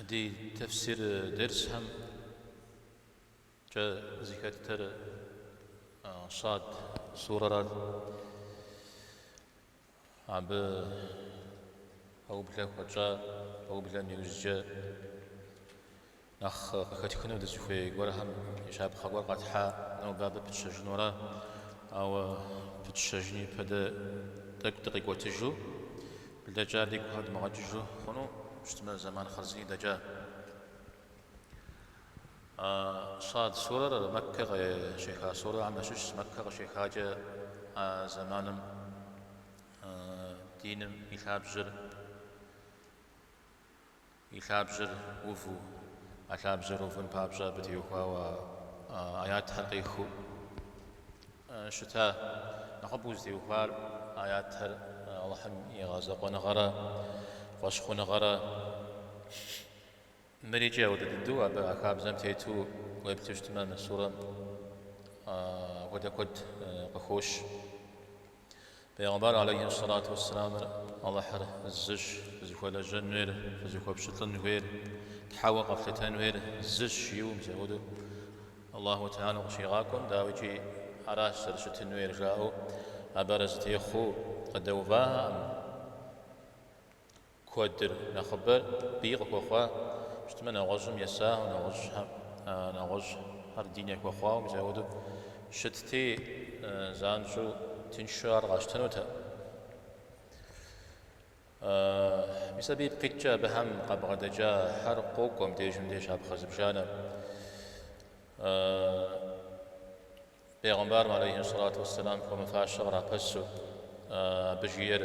Ди тэфсир дерсхэмкӏэ зыхэттыр Сад сурэрат. Абы пэублэ хуэтщӏа, пэублэм иужькӏэ нэхъ къыхэтхыну дызыхуей гуэрхэм и щапхъэ гуэр къэтхьа, нобэ абы пытщэжынура, ауэ пытщэжын ипэ дэ тӏэкӏу дыкъикӏуэтыжу, блэкӏар дигу къэдмыгъэкӏыжу хъуну щытмэ, зэман хъарзыни дэкӏа. Сад сурэр Мэккэ къыщеха сурэхэм ящыщщ. Мэккэ къыщехакӏэ а зэманым диным и лъабжьэр и лъабжьэр уву, а лъабжьэр увын папщӏэ абы теухуауэ аятхэр къехыу щыта. Нэхъыбэу зытеухуар аятхэр Алыхьым и гъэзэкъуэныгъэрэ фӏэщхъуныгъэрэ. Мырикӏи ауэдэ дыдэу абы а хабзэм тету уеплъу щытмэ, мы сурэм апхуэдэ куэд къыхощ. Бегъымбар алейхи сэлату уэсселамыр Алыхьыр зыщ, фызыхуэлэжьэн хуейр, фызыхуэпщылӏын хуейр, Тхьэуэ къэфлъытэн хуейр зыщ жиӏэу мис апхуэдэу Аллаху Тэхьэлэ къыщигъакӏуэм, дауикӏи аращ зэрыщытын хуейр жаӏэу абы арэзы техъуэу къыдэувахэкъым. Куэдыр, нэхъыбэр бий къыхуэхъуа, щытмэ нэгъуэщӏым есауэ, нэгъуэщӏхэм, нэгъуэщӏхэр дин яхуэхъуауэ мис апхуэдэу щытти, занщӏэу тыншу ар къащтэнутэкъым. Мис абы ипкъ иткӏэ абыхэм къабгъэдэкӏахэр къокӏуэ мыбдежым деж щапхъэ зыбжанэ. Бегъымбарым алейхи сэлату уэсселам хуэмыфащэ кърапэсу, абы жиӏэр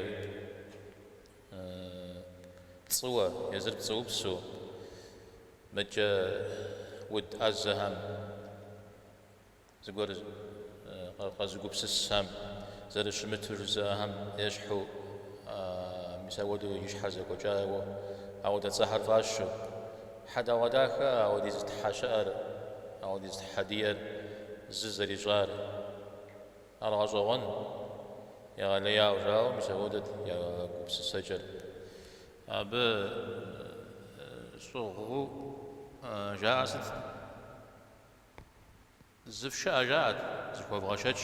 пцӏыуэ, езыр пцӏыупсу, мыдкӏэ уд ӏэзэхэм, зыгуэр къэзыгупсысхэм, зэрыщымыту жызыӏэхэм ещхьу, мис ауэдэу и щхьэр зэкӏуэкӏауэ, ауэдэ цӏэхэр фӏащу. Хьэдэгъуэдахэ ауэдиз тхьэ щыӏэр, ауэдиз тхьэ диӏэр зы зэрищӏар. Ар гъэщӏэгъуэн, егъэлеяуэ жаӏэу мис ауэдэт я гупсысэкӏэр. Абы щӏыгъуу жаӏэр сыт? Зыфшыӏэ жаӏэт, зыхуэвгъэшэч,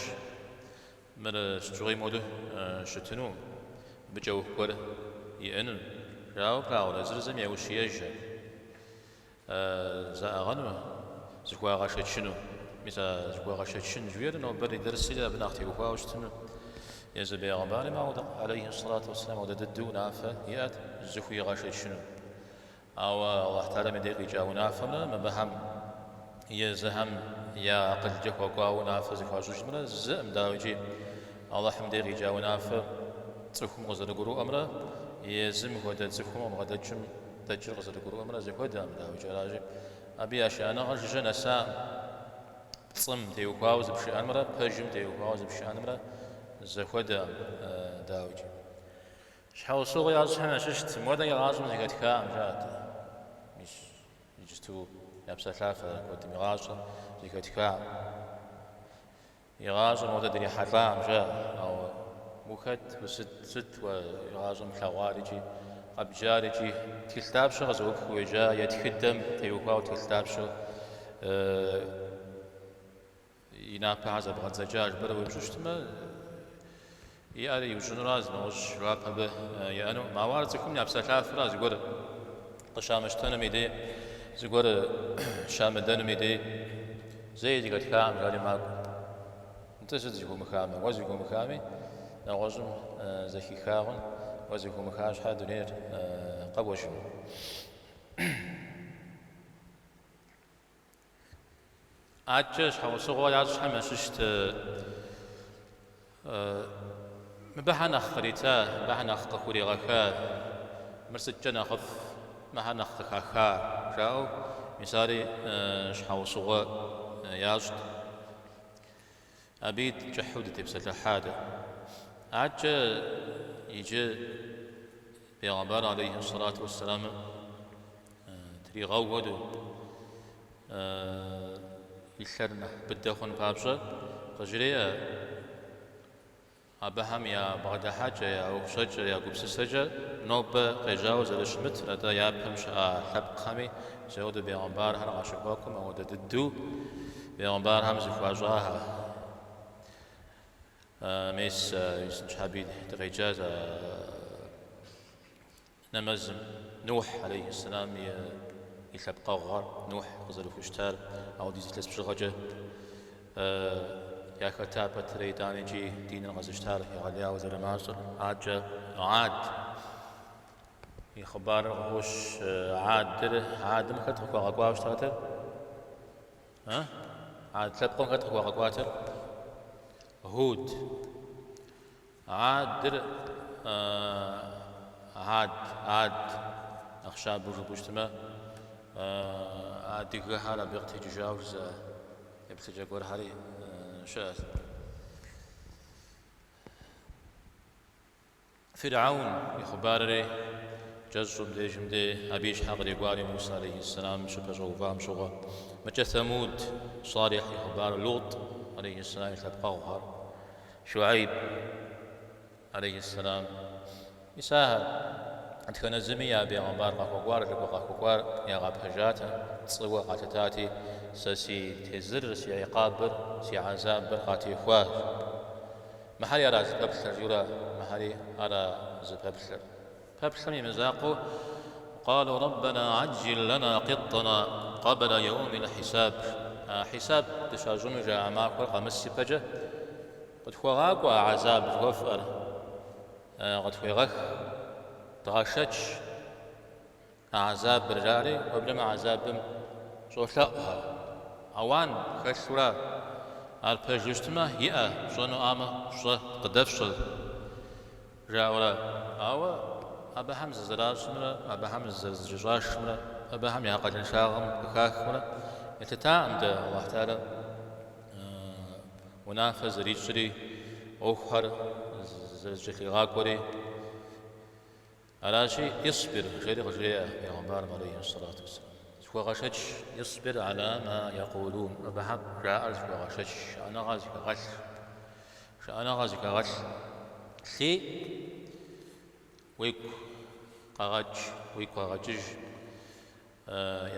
мыр сыт щыгъуи модэу щытыну, абы кӏэух гуэр иӏэну, жаӏэу плъагъурэ, зыр зым еущиежхэт, заӏыгъыну, зыхуагъэшэчыну. Мис а зыхуэгъэшэчын жыхуиӏэр нобэрей дерсри абы нэхъ теухуауэ щытыну. Езы бегъымбарым ауэдэ, алейхи сэлату уэсселам, ауэдэ дыдэу унафэ иӏэт зыхуигъэшэчыну. Ауэ Алыхь Тэхьэлам и дей къикӏа унафэмрэ мыбыхэм езыхэм я акъылкӏэ хуэкӏуауэ унафэ зыхуащӏыжымрэ зыӏым, дауикӏи, Алыхьым дей къикӏа унафэ цӏыхум къызэрыгурыӏуэмрэ езым хуэдэ цӏыхум къыбгъэдэкӏым дэкӏыр къызэрыгурыӏуэмрэ зэхуэдэкъым, дауикӏи, аращи, абы я шыӏэныгъэр жыжьэ нэсакъым. Пцӏым теухуауэ зыпшыӏэнымрэ пэжым теухуауэ зыпшыӏэнымрэ зэхуэдэкъым, дауикӏи. Щхьэусыгъуэ ящӏхэм ящыщт, мыуэдэ игъащӏэм зэхэтхакъым, жаӏэт. Мис иджысту я псэлъафэ куэдым игъащӏэм зэхэтхакъым. Игъащӏэм мыуэдэ дрихьэлӏакъым, жаӏэ. Ауэ ухэт, усыт, сыт уэ игъащӏэм плъэгъуар икӏи къэбджар икӏи тхылъ дапщэ къызэӏупхыу уеджа е тхыдэм теухуауэ тхылъ дапщэ И напэхэр зэбгъэдзэкӏа жыпӏэрэ уеупщӏу щытмэ, и ӏэр иущӏынуращ, нэгъуэщӏ жэуап абы иӏэнукъым. Ауэ ар цӏыхум я псэлъафэра зыгуэр къыщамыщтэнум и дей, зыгуэр щамыдэнум и дей, зэи зэхэтхакъым, жари макӏуэ. Нтӏэ сыт зэхомыхамэ? Уэ зэхомыхами, нэгъуэщӏым зэхиха хъун, уэ зэхомыха щхьэ дунейр къэкӏуэжыну. Адэкӏэ щхьэусыгъуэ ящӏхэм ящыщт мыбы щхьэ нэхъ кърита, мыбы щхьэ нэхъ къыхуригъэха, мыр сыткӏэ нэхъыфӏ, мыр щхьэ нэхъ къыхаха, жаӏэу, мис ари щхьэусыгъуэ ящӏт. Абыи кӏыхьу дытепсэлъыхьа дэ. Адэкӏэ иджы Бегъымбар алейхи сэлату уэсселамыр тригъэу хуэдэу и лъэр нэхъ быдэ хъун папщӏэ къыжреӏэ. Абыхэм я бгъэдыхьэкӏэ, я ӏуэхущӏэкӏэ, я гупсысэкӏэ нобэ къежьауэ зэрыщымытыр, атӏэ япэм щыӏа лъэпкъхэми мис ауэдэу бегъымбархэр къащыхуэкӏуэм ауэдэ дыдэу бегъымбархэм зыхуащӏахэ. Мес, ныщхьэби дыкъеджащ а нэмэзым Нухь алейхьэссэлам и лъэпкъэгъухэр Нухь къызэрыхущытар, ауэдиз илъэс бжыгъэкӏэ яхэта пэтрэ итӏанэ икӏи диныр къэзыщтар егъэлеяуэ зэрымащӏэр. Адэкӏэ Гьад и хъыбарыр къыхощ. Гьадыр, Гьадым хэт къыхуагъэкӏуауэ щытатэр? Гьад лъэпкъым хэт къыхуагъэкӏуатэр? Худ. Гьадыр, Гьад, Ад, нэхъ щабэу жыпӏэу щытмэ, адыгэхэр абы къытекӏыжауэ жызыӏэ еплъыкӏэ гуэрхэри щыӏэщ. Фирхьэун и хъыбарри кӏэщӏу мыбдежым де абы и щхьэ кърикӏуари Мусэ алейхьэссэлам щыпэщӏэувам щыгъуэ. Мыкӏэ Сэмуд, Салихь и хъыбар, Лутӏ алейхьэссэлам и лъэпкъэгъухэр. Шуӏэйб, алейхьэссэлам, мис ахэр, дэтхэнэ зыми я бегъымбар къахуэкӏуар, лӏыкӏуэ къахуэкӏуар ягъэпэжатэ, пцӏыуэ къалъытати, сэ си тезырыр, си гӏикъабыр, си гӏэзабыр къатехуащ. Мыхэри ара зыпэплъэр, жиӏэурэ, мыхэри ара зыпэплъэр. Пэплъэм и мызакъуэу, Къалу рэббэна гӏэджил лэна къитӏэна къэблэ еумил хьисаб. А хьисаб дыщащӏыну жаӏа махуэр къэмыс ипэкӏэ, къытхуэгъакӏуэ а гӏэзаб жыхуэфӏэр, къытхуегъэх, дгъэшэч а гӏэзабыр, жаӏэри, уеблэмэ гӏэзабым щӏолъэӏухэр. Ауан хэлъурэ ар пэжу щытмэ, иӏэ, пщӏэнуӏамэ, фщӏэ, къыдэфщӏэ. Жаӏэурэ. Ауэ абыхэм зызэращӏымрэ абыхэм зызэрызэкӏэщӏашымрэ абыхэм я акъылыншагъэм къыхахымрэ елъытакъым дэ Аллахь Тэхьэлам унафэ зэрищӏри, ӏуэхухэр зэрызэкӏэлъигъакӏуэри. Аращи, исбир, жери къыжреӏэ бегъымбарым алейхи сэлату уэсселам. Зыхуэгъэшэч, исбир аля ма якъулун. Абыхэм жаӏэр зыхуэгъэшэч, шыӏэныгъэ зыхэгъэлъ. Шыӏэныгъэ зыхэгъэлъ. Лъи уигу къэгъэкӏ, уигу къэгъэкӏыж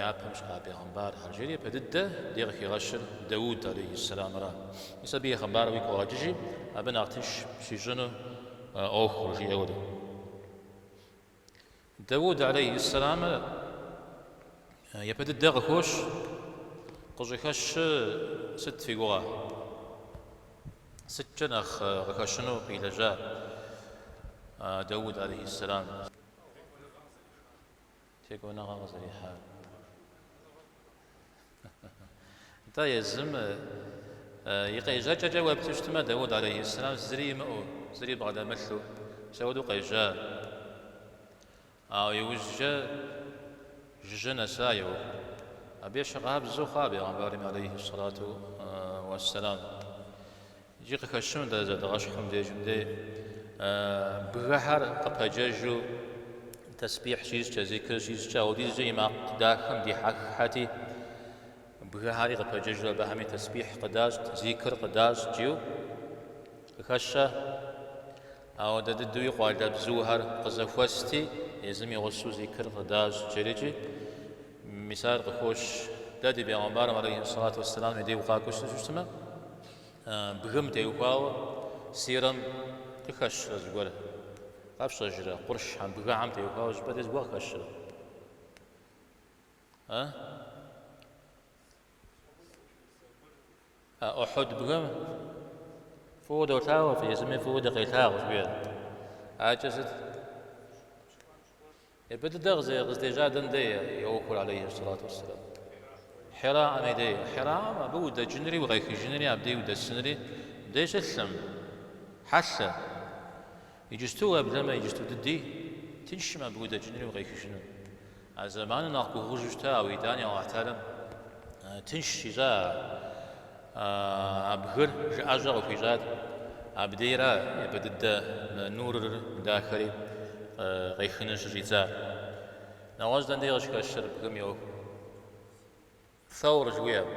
япэм щыӏа бегъымбархэр. Жери япэ дыдэ ди къыхигъэщыр Дауд алейхьэссэламра. Мис абы и хъыбар уигу къэгъэкӏыжи, абы нэхъ тынш пщищӏыну ӏуэхур, жиӏэурэ. Дауд алейхьэссэламыр япэ дыдэ къыхощ, къыщӏыхэщыр сыт фи гугъэ? Сыткӏэ нэхъ къыхэщыну къилэжьа Дауд алейхьэссэлам? Текӏуэныгъэ къызэрихьар. Нтӏэ, езым и къежьэкӏэкӏэ уеплъу щытмэ, Дауд алейхьэссэлам зыри имыӏэу, зыри бгъэдэмылъу, мис ауэдэу къежьа. Ауэ иужькӏэ жыжьэ нэса и ӏуэхур. Абы ещхьыркъабзэу хъуа бегъымбарым алейхьэссэлату уэсселам. Икӏи къыхэщыну дэ зэдгъэщхьым дежым дей бгыхэр къыпэджэжу тэсбихь щищӏкӏэ, зикр щищӏкӏэ, ауэдизкӏэ и макъ дахэм дихьэххэти, бгыхэри къыпэджэжу абыхэми тэсбихь къыдащӏт, зикр къыдащӏт жиӏэу къыхэщэ. Ауэдэ дыдэуи къуалэбзухэр къызэхуэсти, езым и гъусэу зикр къыдащӏт жерикӏи, мис ар къыхощ. Дэ ди бегъымбарым алейхи сэлату уэсселам и дей укъакӏуэу щытмэ, Бгым теухуауэ сирэм къыхэщрэ зыгуэр? Къэфщӏэжрэ, къуршхэм, бгыхэм теухуауэ щӏыпӏэ дей зыгуэр къыхэщрэ? А? А Ухьуд бгым фӏыуэ долъагъу, езыми фӏыуэ дыкъелъагъу жыхуиӏэр. Акӏэ сыт? Япэ дыдэ къыздежьар дэнэ дей и ӏуэхур, алейхи сэлату уэсселам? Хьираӏэм и дей. Хьираӏэм абы удэкӏынри, укъехыжынри, абдей удэсынри мыбдей щылъым. Хьэлъэ. Иджысту уеблэмэ, иджысту дыди тыншым абы удэкӏынри укъехыжыну. А зэманым нэхъ гугъужу щыта, ауэ итӏани Алыхь Тэхьэлам тынш щищӏа а бгыр жыӏэщӏэ къыхуищӏат. Абдейра япэ дыдэ мы нурыр дахэри къехыну щыщӏидзар. Нэгъуэщӏ дэнэ дей къыщыхэщыр бгым и ӏуэху? Сэур жыхуиӏэм.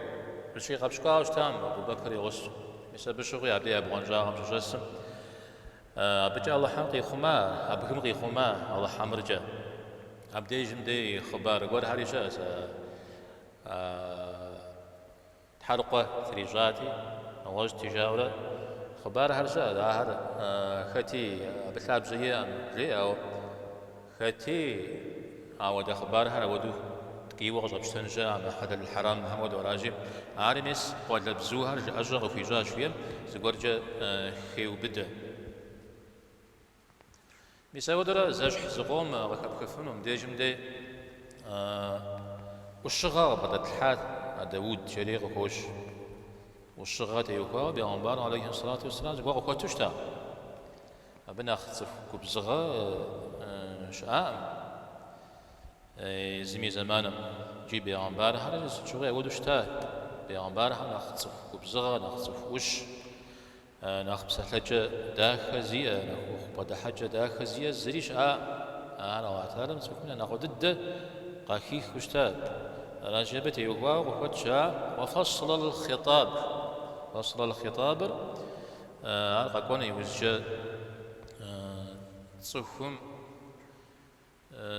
Зыщигъэпщкӏуауэ щытам Абу Бэкр и гъусэу. Мис абы щыгъуи абдей а бгъуэнщӏагъым щыщӏэсым. Абыкӏэ Алыхьым къихъума, абыхэм къихъума Алыхь ӏэмыркӏэ. Абдежым дей хъыбар гуэрхэри щыӏэщ. Тхьэрыкъуэ трищӏати, нэгъуэщӏти жаӏэурэ хъыбархэр щыӏэщ. Ахэр хэти абы лъабжьэ иӏэм жеӏэ, ауэ хэти ауэдэ хъыбархэр ауэдэу ткӏийуэ къыщӏэпщтэн щыӏэкъым, хьэлэл хьэрэмхэм хуэдэу аращи, ари мес къуалэбзухэр жыӏэщӏэ къыхуищӏащ жиӏэм зыгуэркӏэ хеубыдэ. Мис ауэдурэ зэщхь зыкъом къыхэпхыфыну, мыбдежым дей ӏущыгъэ къыбгъэдэтлъхьат а Дауд жери къыхощ. ӏущыгъэ теухуауэ бегъымбар алейхи сэлату уэсселам зыгуэр къыхуэту щыта. Абы нэхъ цӏыху губзыгъэ щыӏакъым езым и зэманым. Икӏи бегъымбархэр сыт щыгъуи апхуэдэу щыта. Бегъымбархэр нэхъ цӏыху губзыгъэ, нэхъ цӏыху ӏущ. Нэхъ псэлъэкӏэ дахэ зиӏэ, нэхъ ӏуэху бгъэдыхьэкӏэ дахэ зиӏэ зыри щыӏакъым. Ар Алыхь Тэхьэлам цӏыхум я нэхъыфӏ дыдэ къахихыу щыта. Аращи, абы теухуауэ къыхуэт щыӏа уэ фэслэл-хъитаб. Фэслэл-хъитабыр ар къэкӏуэну иужькӏэ цӏыхум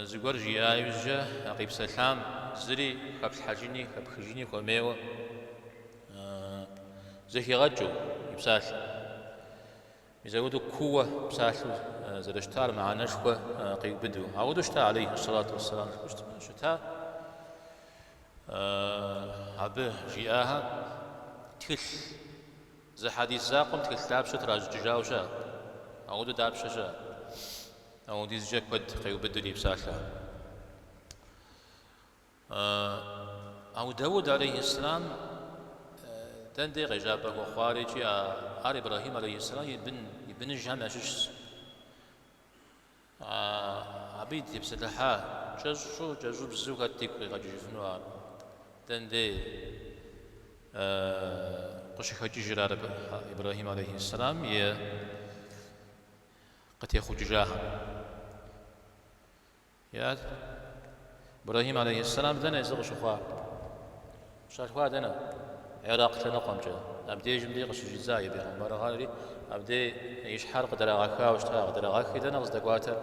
Зыгуэр жиӏа иужькӏэ а къипсэлъам зыри хэплъхьэжыни хэпхыжыни хуэмейуэ зэхигъэкӏыу и псалъэ. Мис апхуэдэу кууэ псалъэу зэрыщытар мыхьэнэшхуэ къиубыду. Ауэдэу щыта алейхи сэлату уэсселам жыпӏэу щытмэ, щыта абы жиӏахэр тхылъ. Зы хьэдис закъуэм тхылъ дапщэ тращӏыкӏыжауэ щыӏэ? Ауэдэу дапщэ щыӏэ? Ауэдизкӏэ куэд къеубыдыр и псалъэхэм. Ауэ Дауд алейхьиссэлам дэн дей къежьапӏэ хуэхъуар икӏи ар Ибрэхьим алейхьиссэлам и бын, и быныжхэм ящыщщ. Абы дытепсэлъыхьа кӏэщӏу, кӏэщӏыбзэу хэт дигу къигъэкӏыжыфыну ар? Дэн дей къыщыхэкӏыжыр ар Ибрэхьим алейхьиссэлам и къытехъукӏыжахэм. Иӏэт, Ибрэхьим алейхьиссэлам дэнэ езыр къыщыхъуа? Щалъхуа дэнэ? Ирак лъэныкъуэмкӏэ. Абдежым дей къыщыщӏидза и бегъымбарыгъэри, абдей и щхьэр къыдрагъэхауэ щыта. Къыдрагъэхри дэнэ къыздэкӏуатэр?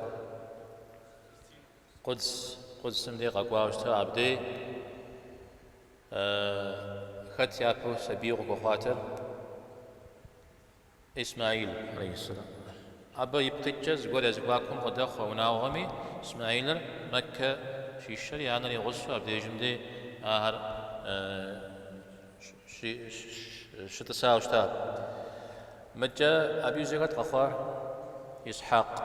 Къудс, Къудсым дей къэкӏуауэ щыта. Абдей хэт япэу сабийуэ къыхуэхъуатэр? Исмаил, алейхьиссэлам. Абы ипкъ иткӏэ зыгуэр я зэхуакум къыдэхъуэ унагъуэми, Исмаилыр Мэккэ щишэри, анэр и гъусэу абдежым дей ахэр щытӏысауэ щыта. Мыдкӏэ абы иужькӏэ хэт къэхъуар? Исхьакъ.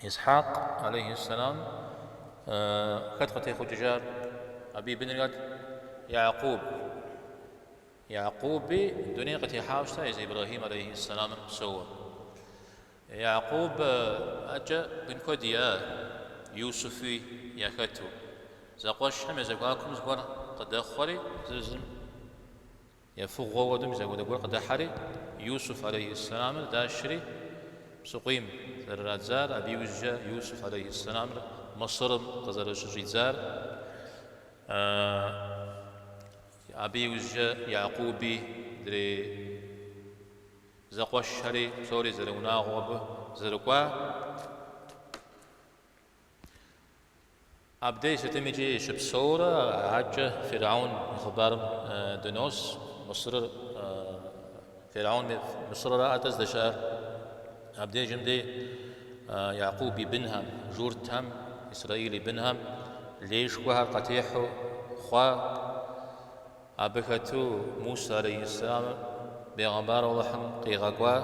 Исхьакъ, алейхьиссэлам, хэт къытехъукӏыжар? Абы и быныр хэт? Якъуб. Якъуби дуней къытехьауэ щыта езы Ибрэхьим алейхьиссэламыр псэууэ. Якъуб адэкӏэ бын куэд иӏа, Юсуфи яхэту. Зэкъуэшхэм я зэхуакум зыгуэр къыдэхъуэри, зыр зым ефыгъуэ хуэдэу мис апхуэдэ гуэр къыдыхьэри, Юсуф алейхьиссэламыр дашри псыкъуийм зэрырадзар, абы иужькӏэ Юсуф алейхьиссэламыр Мысырым къызэрыщыщӏидзар. Абы иужькӏэ Якъуби, адрей зэкъуэшхэри псори зэрыунагъуэу абы зэрыкӏуа. Абдей сытым икӏи щыпсэурэ адэкӏэ Фирхьэун и хъыбарым дынос. Мысырыр, Фирхьэун Мысырра атӏэ здэщыӏэр. Абдежым дей Якъуб и бынхэм, журтхэм, Исраил и бынхэм леишхуэхэр къатехьэу хъуа. Абы хэту Мусэ алейхьиссэламыр бегъымбару Алыхьым къигъэкӏуа.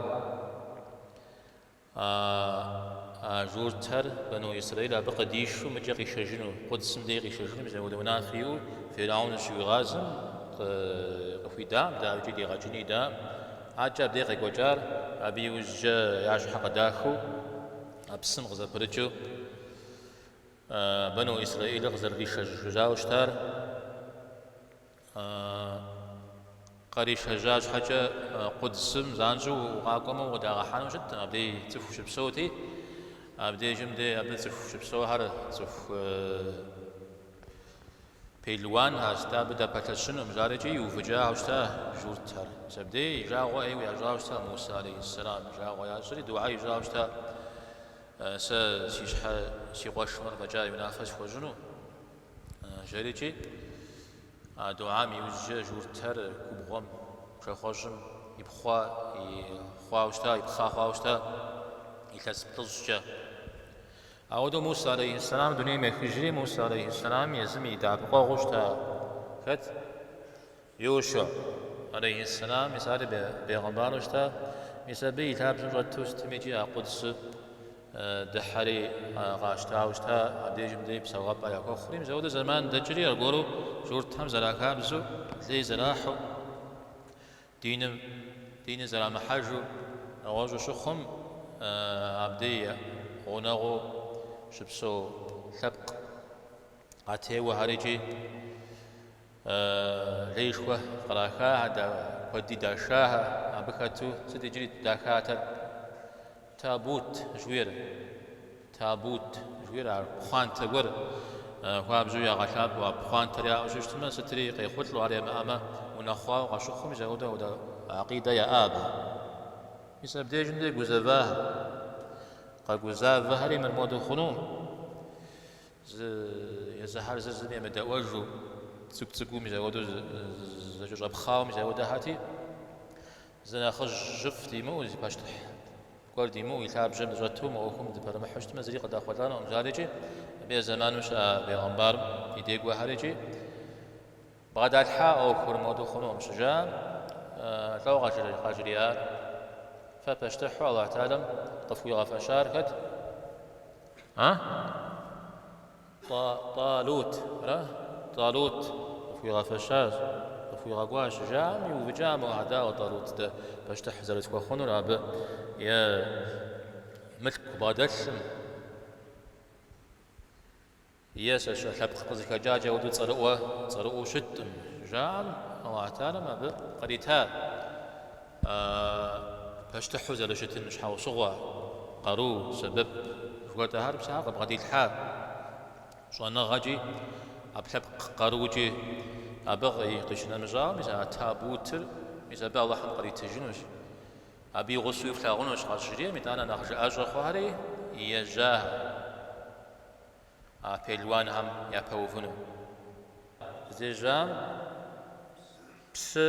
А журтхэр Бану Исраил абы къыдишу мыкӏэ къишэжыну, Къудсым дей къишэжыну, мис апхуэдэ унафэ иӏэу Фирхьэун зыщыхуигъазэм къыхуидаӏым, дауикӏи дигъэкӏыни идаӏым. Адэкӏэ абдей къекӏуэкӏар, абы иужькӏэ я щхьэ къыдахыу, а псым къызэпрыкӏыу Бану Исраилыр къызэрыришэжьауэ щытар, Къаришэжьа щхьэкӏэ Къудсым занщӏэу укъакӏуэмэ укъыдагъэхьэну щыткъым, абдей цӏыху щыпсэути, абдежым дей абы цӏыху щыпсэухэр цӏыху. Пелуанхэрщ, дэ абы дапэлъэщынукъым, жарикӏи иувыкӏауэ щыта журтхэр. Мис абдей и жагъуэ ӏейуэ ящӏауэ щыта Мусэ алейхьиссэлам. Жагъуэ ящӏри дугьэ ищӏауэ щыта, Сэ си щхьэ си къуэшым фӏэкӏа и унафэ схуэщӏыну, жарикӏи. А дугьэм иужькӏэ журтхэр губгъуэм пшахъуэщӏым ипхъуа хъуауэ щыта, ипхъа хъуауэ щыта илъэс плӏыщӏкӏэ. Ауэдэу Мусэ алейхьиссэлам дунейм ехыжри, Мусэ алейхьиссэлам езым и дэӏэпыкъуэгъуу щыта хэт? Йошуа алейхьиссэлам, мис ари бегъымбару щыта, мис абы и лъабжьэм щӏэту сытми икӏи а Къудсыр дыхьэри къащтауэ щыта, абдежым дей псэугъэпӏэ яхуэхъури, мис ауэдэу зэман дэкӏри аргуэру журтхэм зэрахабзэу лей зэрахьэу, Диным, диныр зэрамыхьэжу нэгъуэщӏу щыхъум, абдей гъунэгъуу щыпсэу лъэпкъ къатеуэхэр икӏи леишхуэ кърахахэ, куэди дашахэ, абы хэту сыт иджыри дахатэр? Табут жыхуиӏэр. Табут жыхуиӏэр ар пхъуантэ гуэр хуабжьу ягъэлъапӏэу, а пхъуантэр яӏэу щытмэ, сытри къехъулӏэу, ар ямыӏэмэ, унэхъуауэ къащыхъуу, мис апхуэдэу апхуэдэ акъидэ яӏа абы. Мис абдежым дей гузэвахэр, къэгузавэхэри мыр модэу хъуну, зы езыхьэр зыр зым емыдэӏуэжу, цӏыкӏу-цӏыкӏуу мис апхуэдэу зэкӏэщӏэпхъауэ мис апхуэдэхьэти, зы нэхъыжьыфӏ димыӏэу, зы пащтыхь гуэр димыӏэу и лъабжьэм дыщӏэту мы ӏуэхум дыпэрымыхьу щытмэ, зыри къыдэхъулӏэнукъым, жарикӏи, абы я зэманым щыӏа бегъымбарым и дей кӏуэхэрикӏи, бгъэдалъхьа ӏуэхур модэу хъунукъым щыжаӏэм, лӏо къажриӏар, Фэ пащтыхьу Алыхь Тэхьэлам къыфхуигъэфэщар хэт? А? Тӏалут, ара? Тӏалут къыфхуигъэфэщащ, къыфхуигъэкӏуащ щыжаӏэм, иувыкӏа мохэр, дауэ Тӏалут дэ пащтыхь зэрытхуэхъунур абы е мылъку бгъэдэлъым, е сэ сщӏэ лъэпкъ къызыхэкӏакӏэ ауэдэу цӏэрыӏуэ, цӏэрыӏуэу щыткъым, щыжаӏэм, Алыхь Тэхьэлам абы кърита пащтыхьу зэрыщытын щхьэусыгъуэ, къару, сэбэп жыхуэтӏэхэр мис ахэр къыбгъэдилъхьа щӏэныгъэкӏи, ӏэпкълъэпкъ къарукӏи абы къищынэмыщӏауэ, мис а табутыр мис абы Алыхьым къритыжынущ. Абы и гъусэуи флъагъунущ къащыжриӏэм, итӏанэ нэхъ жыӏэщӏэ хъухэри ежьахэр а пелуанхэм япэувыну. Здежьам псы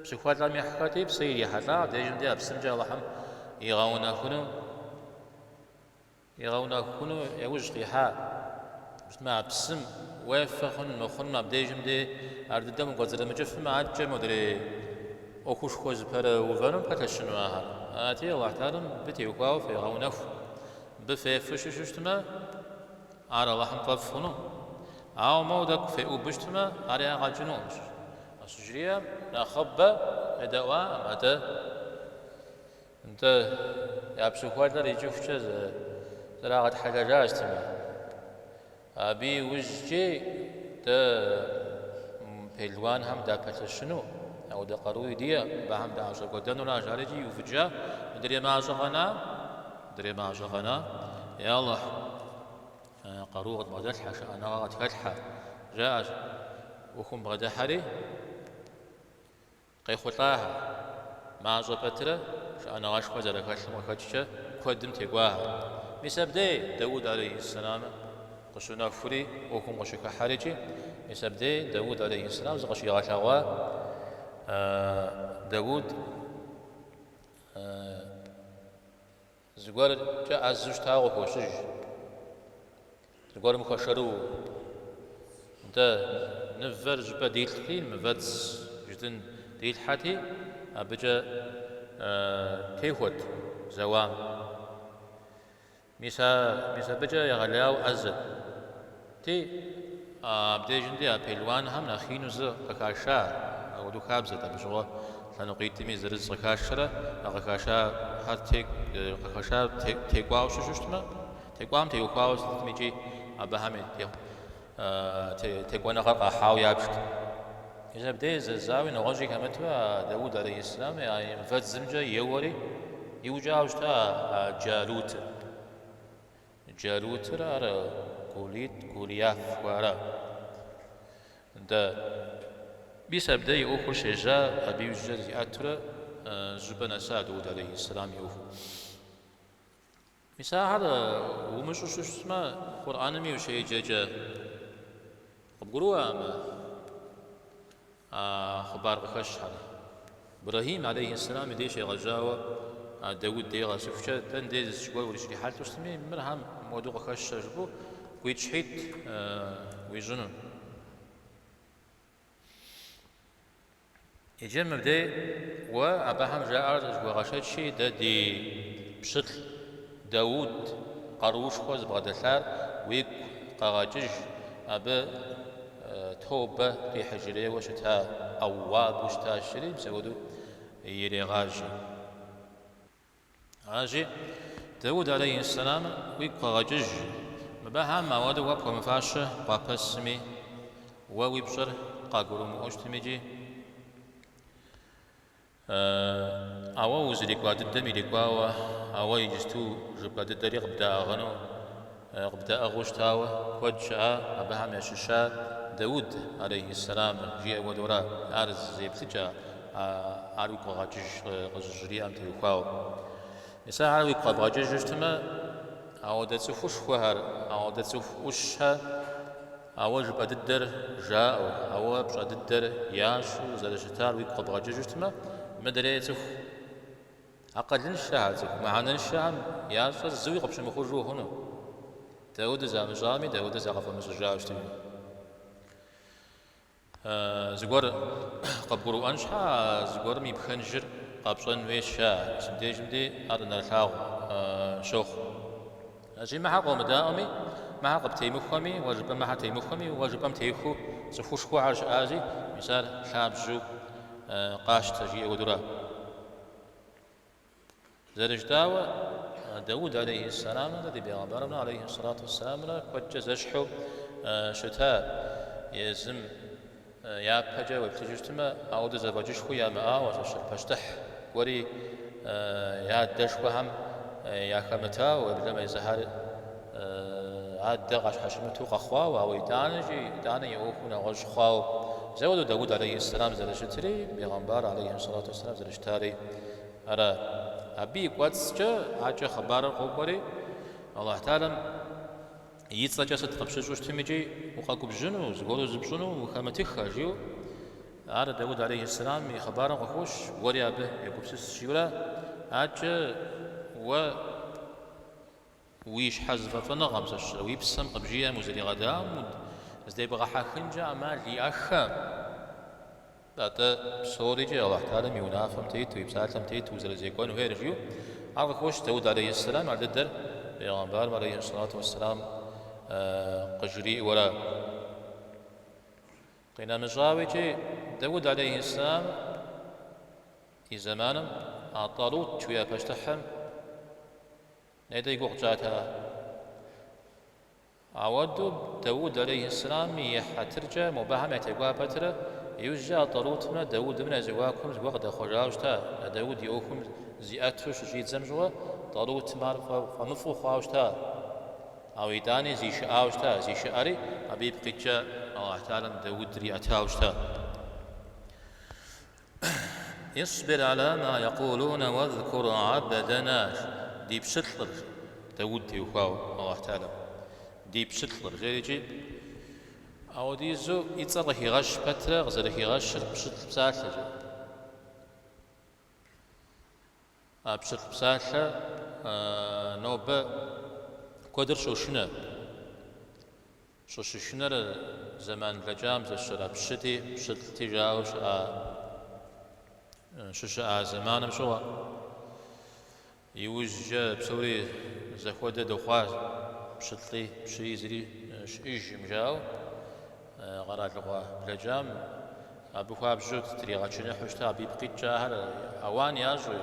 псыхуэлӏэм ихьхэти, псы ирихьэлӏа, абдежым де а псымкӏэ Алыхьым игъэунэхуну игъэунэхуну яужь къихьа. Щытмэ, а псым уефэ хъун мыхъунмэ, абдежым де ар дыдэм укӏуэцӏрымыкӏыфмэ, адэкӏэ модрей ӏуэхушхуэ зыпэрыувэнум пэлъэщыну ахэр. Арати, Алыхь Тэхьэлам мыбы теухуауэ фегъэунэху. Мыбы фефэу щыщу щытмэ, Ар Алыхьым фӏэфӏ хъуну. Ауэ моуэ тӏэкӏу феӏубу щытмэ, ар ягъэ кӏынукъым. Къыщыжриӏэм, нэхъыбэ едэӏуакъым, атӏэ нтӏэ я псыхуэлӏэр икӏыхукӏэ зрагъэтхьэлэжащ тэмэ. Абы иужькӏи дэ пелуанхэм дапэлъэщыну, ауэдэ къаруи диӏэкъым, абыхэм даӏэщӏэкӏуэдэнура, жарикӏи иувыкӏа, мыдрей мащӏэ къэна? Мыдрей мащӏэ къэна? Я Алыхь, къару къыдбгъэдэлъхьэ, шыӏэныгъэ къытхэлъхьэ, жаӏэщ. ӏуэхум бгъэдыхьэри къехъулӏахэр, мащӏэ пэтрэ шыӏэныгъэшхуэ зэрахэлъым къыхэкӏкӏэ куэдым текӏуахэр. Мис абдей Дауд алейхьиссэлам къыщынэхури, ӏуэхум къыщыхыхьэрикӏи, мис абдей Дауд алейхьиссэлам зыкъыщигъэлъэгъуа Дауд Зыгуэркӏэ ӏэзэу щытауэ къыхощыж, зыгуэрым хуэшэрыуэу. Нтӏэ, нывэр щӏыпӏэ дилъхьи, мывэдз жытӏын дилъхьэти, абыкӏэ техуэт зэуам. Мис а, мис абыкӏэ егъэлеяуэ ӏэзэт. Ти, абдежым де а пелуанхэм нэхъ ину зы къыхаша, апхуэдэу хабзэт абы щыгъуэ лъэныкъуитӏми зырыз къыхашрэ, а къыхашахэр къыхашар текӏуауэ щыщу щытмэ, текӏуам теухуауэ сытми икӏи абыхэм текӏуэныгъэр къахьауэ ябжт. Мис абдей зэзауи нэгъуэщӏи хэмыту а Дауд алейхьиссэлам а и мывэдзымкӏэ еуэри иукӏауэ щыта а Джалутыр. Джалутыр ар Гулит, Гулиаф жыхуаӏэра. Дэ мис абдей и ӏуэхур щежьа, абы иужькӏэ зиӏэтурэ зыщӏыпӏэ нэса Дауд алейхьиссэлам и ӏуэхум. Мис ахэр умыщӏу щытмэ, Къурӏэнми ущеджэкӏэ къыбгурыӏуэкъым а хъыбар къыхэщхэр. Ибрэхьим алейхьиссэлам и дей щегъэжьауэ а Дауд дей къэсыхукӏэ дэн дей зыгуэр урыщрихьэлӏэу щытми, мырхэм мыуэду къыхэщрэ жыпӏэу гуитӏщхьитӏ уищӏыну. Иджы мыбдей уэ абыхэм жаӏэр зыхуэгъэшэчи, дэ ди пщылӏ Дауд къаруушхуэ зыбгъэдэлъар уигу къэгъэкӏыж, абы тобэ къихьыжырейуэ щыта, ӏэуабу щытащ, жери мис апхуэдэу ирегъажьэ. Аращи, Дауд алейхьиссэламыр уигу къэгъэкӏыж, мыбыхэм ауэдэу уэ пхуэмыфащэ къуапэсми, уэ уи пщӏэр къагурымыӏуэу щытми икӏи, а уэ узрикӏуа дыдэм ирикӏуауэ, а уэ иджысту жыпӏэ дыдэри къыбдаӏыгъыну, къыбдаӏыгъыу щытауэ куэд щыӏа, абыхэм ящыща Дауд алейхьиссэламыр, жиӏэ хуэдэурэ, ар зы еплъыкӏэ, ар уигу къэгъэкӏыж къыщӏыжриӏэм теухуауэ. Мис ахэр уигу къэбгъэкӏыжу щытмэ, ауэдэ цӏыхушхуэхэр, ауэдэ цӏыху ӏущхэр, а уэ жыпӏэ дыдэр жаӏэу, а уэ пщӏэ дыдэр ящӏу зэрыщытар уигу къэбгъэкӏыжу щытмэ, мыдрей цӏыху акъылыншэхэр, цӏыху мыхьэнэншэхэм ящӏэр зыуи къыпщымыхъужу хъуну. Дауэдэу замыщӏами, дауэдэу закъыфӏэмыщӏыжауэ щытми. Зыгуэр къыбгурыӏуэн щхьа, зыгуэрым и пхэнжыр къэпщӏэн хуейщ, жаӏэ. Мис мыбдежым дей ар нэрылъагъу щохъу. Аращи, мыхьэр къомыдаӏуэми, мыхьэр къыптемыхуэми, уэ жыпӏэм мыхьэр темыхуэми, уэ жыпӏэм техуэу цӏыхушхуэхэр щыӏащи, мис ар лъабжьэу къащтэ, жиӏэ хуэдэурэ. Зэрыжытӏауэ, Дауд алейхьиссэламрэ ди бегъымбарымрэ алейхьиссалату уэссэламрэ куэдкӏэ зэщхьу щыта. Езым япэкӏэ уеплъыжу щытмэ, ауэдэу зэфӏэкӏышхуи ямыӏауэ, щыщыр пащтыхь гуэри я адэшхуэхэм яхэмытауэ, уеблэмэ езыхэр адэ къащхьэщымыту къэхъуауэ, ауэ итӏанэкӏи, итӏанэ и ӏуэхур нэгъуэщӏ хъуауэ. Мис ауэдэу Дауд алейхьиссэлам зэрыщытри, бегъымбар алейхьиссалату уэссэлам зэрыщытари ара. Абы и кӏуэцӏкӏэ акӏэ хъыбарыр къокӏуэри, Алыхь Тэхьэлам и цӏэкӏэ сыт къыпщыщӏу щытми икӏи укъэгубжьыну, зыгуэру зыпщӏыну ухэмытыххэ, жиӏэу ар Дауд алейхьиссэлам и хъыбарым къыхощ, уэри абы егупсыс, жиӏэурэ акӏэ уэ Уи щхьэзыфӏэфӏыныгъэм, зэщрэ уи псэм къыбжиӏэм узэригъэдаӏуэм зыдебгъэхьэхынкӏэ ӏэмал иӏэххэм. Атӏэ псорикӏи Алыхь Тэхьэлам и унафэм тету, и псалъэм тету узэрызекӏуэн хуейр жиӏэу, ар къыхощ Дауд алейхьиссэлам, ар дыдэр бегъымбарым алейхьиссалату уэсселам къыжриӏэурэ. Къинэмыщӏауэ икӏи Дауд алейхьиссэлам и зэманым а Тӏалут жыхуиӏэ пащтыхьым Нетӏэ и гугъу тщӏат ар. Ауэдэу Дауд алейхьиссэлам и хьэтыркӏэ мобыхэм ятекӏуа пэтрэ, иужькӏэ а Тӏалутымрэ Даудымрэ я зэхуакум зыгуэр къыдэхъуэжауэ щыта. А Дауд и ӏуэхум зиӏэту щыщӏидзэм щыгъуэ, Тӏалутым ар фӏэмыфӏу хъуауэ щыта. Ауэ итӏани зишыӏауэ щыта, зишыӏэри абы ипкъ иткӏэ Алыхь Тэхьэлам Даудыр иӏэтауэ щыта. Исбир аля ма якъулуна уэзкур абдэна, ди пщылӏыр, Дауд теухуауэ Алыхь Тэхьэлам, ди пщылӏыр, жери икӏи ауэдизу и цӏэр къыхигъэщ пэтрэ къызэрыхигъэщыр пщылӏ псалъэкӏэ. А пщылӏ псалъэ нобэ куэдыр щошынэ. Щӏыщышынэр зэман блэкӏам зэщэрэ пщыти, пщылӏти жаӏэу щыӏа, щыщыӏа зэманым щыгъуэ. Иужькӏэ псори зэхуэдэ дыхъуащ, пщылӏи пщыи зыри щыӏэжкъым жаӏэу къэралыгъуэ блэкӏам абы хуабжьу тригъэчыныхьу щыта, абы ипкъ иткӏэ ахэр ауан ящӏу,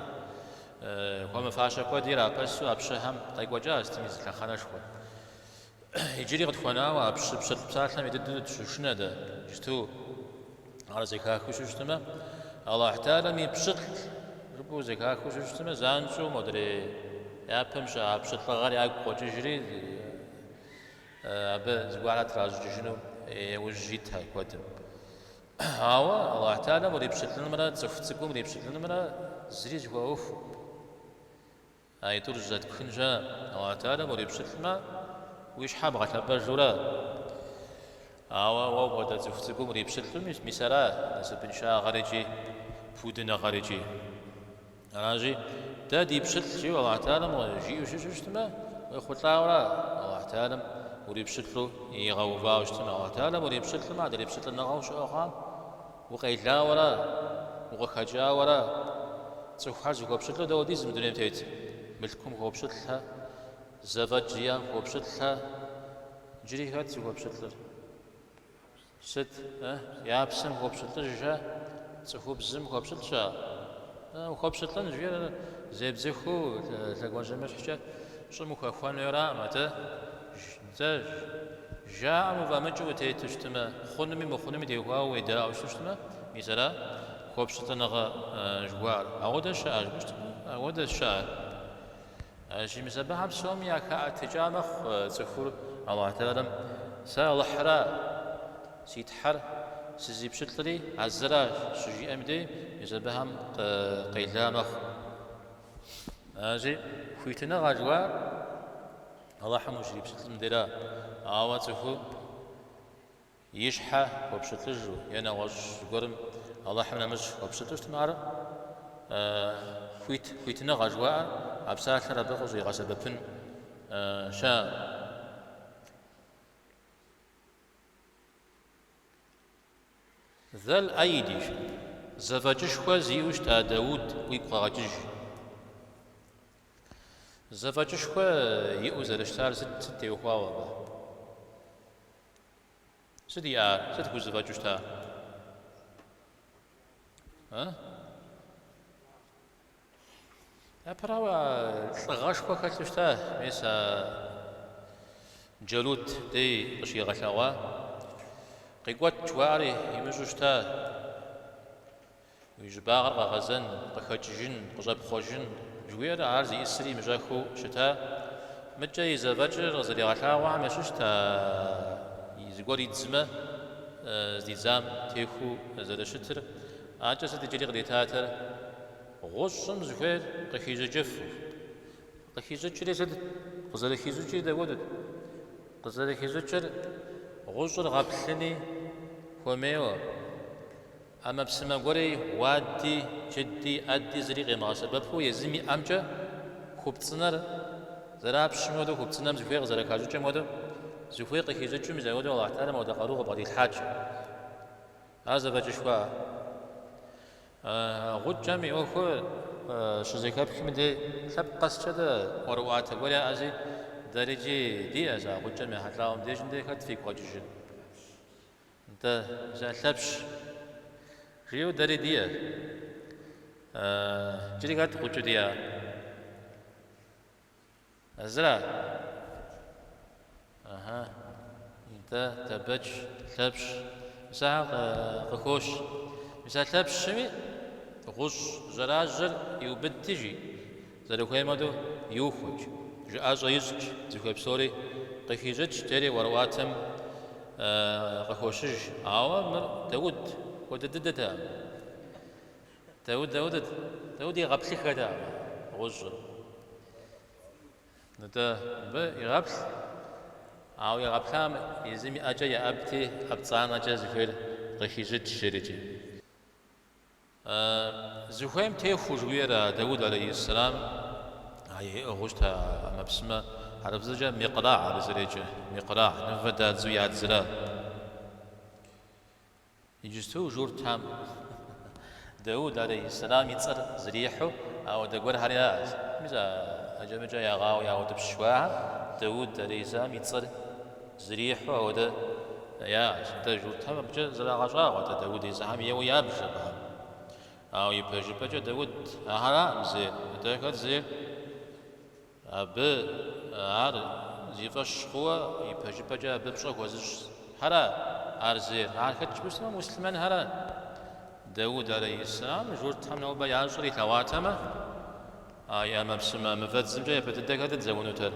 хуэмыфащэ куэд ирапэсу а пщыхэм къекӏуэкӏа сытми зы лъэхъэнэшхуэ. Иджыри къытхуэнауэ а пщы пщылӏ псалъэм ӏей дыдэу дыщошынэ дэ, иджыту ар зэхахыу щыщытмэ, Алыхь Тэхьэлам и пщылӏ жыпӏэу зэхахыу щыщытмэ, занщӏэу модрей япэм щыӏа пщылӏыгъэр ягу къокӏыжри, абы зыгуэрхэр тращӏыкӏыжыну яужь итхэ куэдым. Ауэ Аллахь Тэхьэлам урипщылӏынымрэ цӏыху цӏыкӏум урипщылӏынымрэ зыри зэхуэӏуэхукъым. Аитӏур зэтпхын щыӏэ. Аллахь Тэхьэлам урипщылӏмэ, уи щхьэ бгъэлъэпӏэжурэ. Ауэ уэ апхуэдэ цӏыху цӏыкӏум урипщылӏым, мис ара насыпыншагъэр икӏи пудыныгъэр икӏи. Аращи, дэ ди пщылӏ жиӏэу Аллахь Тэхьэлам жиӏэу щытмэ, уехъулӏауэра Аллахь Тэхьэлам урипщылӏу игъэувауэ щытмэ. Аллахь Тэхьэлам урипщылӏмэ, адрей пщылӏыныгъэу щыӏэ хъуам укъелауэра, укъыхэкӏауэра? Цӏыхухэр зыхуэпщылӏу дауэдиз мы дунейм тет? Мылъкум хуопщылӏхэ, зэфӏэкӏ зиӏэм хуопщылӏхэ, иджыри хэт зыхуэпщылӏыр? Сыт, я псэм хуопщылӏыжхэ, цӏыхубзым хуэпщылӏ щыӏэ? Ухуэпщылӏын жиӏэр зебдзыхыу лъэгуажьэмыщхькӏэ щӏым ухэхуэн хуейраӏым, атӏэ дэ жаӏэм уфӏэмыкӏыу утету щытмэ, хъунуми мыхъунуми теухуауэ уедаӏуэу щыту щытмэ, мис ара хуэпщылӏыныгъэ жыхуаӏэр. Ауэдэ щыӏэ жыпӏэу щытмэ, ауэдэ щыӏэ. Аращи, мис абыхэм псоми яхэӏэтыкӏа мэхъу цӏыхур Аллахь Тэхьэлам. Сэ Алыхьра си Тхьэр сызипщылӏри а зыра щыжиӏэм дей, мис абыхэм къела мэхъу. Аращи, хуитыныгъэ жыхуаӏэр Алыхьым ущрипщылӏым дейра. Ауэ цӏыхур и щхьэ хуэпщылӏыжу е нэгъуэщӏ зыгуэрым Алыхьым нэмыщӏ хуэпщылӏу щытмэ, ар хуит, хуитыныгъэ жыхуаӏэр а псалъэр абы къыщӏигъэсэбэпын щыӏэ. Зэл-ӏэйди, зэфӏэкӏышхуэ зиӏэу щыта Дауд уигу къэгъэкӏыж. Зэфӏэкӏышхуэ иӏэу зэрыщытар сыт сыт теухуауэ абы? Сыт иӏар? Сыт хузэфӏэкӏыу щыта? А? Япэрауэ, лӏыгъэшхуэ хэлъу щыта, мис а Джалут дей къыщигъэлъэгъуа. Къикӏуэт жыхуаӏэри имыщӏу щыта. Уи щӏыбагъыр къэгъэзэн, къыхэкӏыжын, къыщӏэпхъуэжын жыхуиӏэр ар зиӏысри имыщӏэхыу щыта. Мыкӏэ и зэфӏэкӏыр къызэригъэлъагъуэхэм ящыщт а зыгуэр идзмэ, здидзам техуэу зэрыщытыр. Акӏэ сыт иджыри къритатэр? Гъущӏым зыхуейр къыхищӏыкӏыфу. Къыхищӏыкӏри сыт? Къызэрыхищӏыкӏри дапхуэдэт? Къызэрыхищӏыкӏыр гъущӏыр гъэплъыни хуэмейуэ. ӏэмэпсымэ гуэри, уади, джыди, ӏэди зыри къимыгъэсэбэпу езым и ӏэмкӏэ хупцӏынэр зэрапщым хуэдэу, хупцӏынэм зыхуей къызэрыхащӏыкӏым хуэдэу, зыхуей къыхищӏыкӏыу мис апхуэдэу Алыхь Тэхьэлам апхуэдэ къару къыбгъэдилъхьат. Ар зэфӏэкӏышхуэ. Гъукӏэм и ӏуэхур щызэхэпхым дей лъэпкъ къэскӏэ дэ ӏуэрыӏуатэ гуэр яӏэщи, дэрикӏи диӏэщ а гъукӏэм ехьэлӏауэ мыбдежым дей хэт фигу къэкӏыжыр? Нтӏэ, мис а Лъэпщ жиӏэу дэри диӏэщ. Иджыри хэт гъукӏэу диӏа? А зыра? Ыхьы. Нтӏэ, Дэбэч, Лъэпщ. Мис ахэр къыхощ. Мис а Лъэпщми гъущӏ жьэражьэр иубыдти, жи, зэрыхуейм хуэдэу иухуэкӏ, жыӏэщӏэ ищӏкӏ, зыхуей псори къыхищӏыкӏ, жери ӏуэрыӏуатэм къыхощыж. Ауэ мыр Дауд хуэдэ дыдэтэкъым. Дауд даудэт? Дауд игъэплъыххэтэкъым гъущӏыр. Нтӏэ, мыбы игъэплъ, ауэ игъэплъам езым и ӏэкӏэ еӏэбти, ӏэ пцӏанэкӏэ зыхуейр къыхищӏыкӏ жерикӏи. Зыхуейм техуэу жыхуиӏэр а Дауд алейхьиссэлам а иӏыгъыу щыта ӏэмэпсымэ хьэрыпыбзэкӏэ микърагь абы зэреджэр, микърагь, нывэ дадзу ядзыра. Иджысту журтхэм Дауд алейхьиссэлам и цӏэр зрихьэу ауэдэ гуэрхэр яӏэщ. Мис а аджэмыкӏэ ягъауэ яутӏыпщ жыхуаӏэхэм Дауд алейхьиссэлам и цӏэр зрихьэу ауэдэ яӏэщ. Нтӏэ, журтхэм абыкӏэ зрагъэщӏагъуэ, атӏэ Дауд езыхэм ейуэ ябж абыхэм. Ауэ ипэжыпӏэкӏэ Дауд ахэракъым зейр, атӏэ хэт зейр? Абы ар зи фӏэщ хъууэ ипэжыпӏэкӏэ абы пщӏэ хуэзыщӏхьэра ар зейр? Ар хэт жыпӏэу щытмэ, муслъымэнхьэра? Дауд алейхьиссэлам журтхэм нобэ ящӏыр илъэгъуатэмэ, а и ӏэмэпсымэ мывэдзымкӏэ япэ дыдэ хэтыт зэуэнутэр?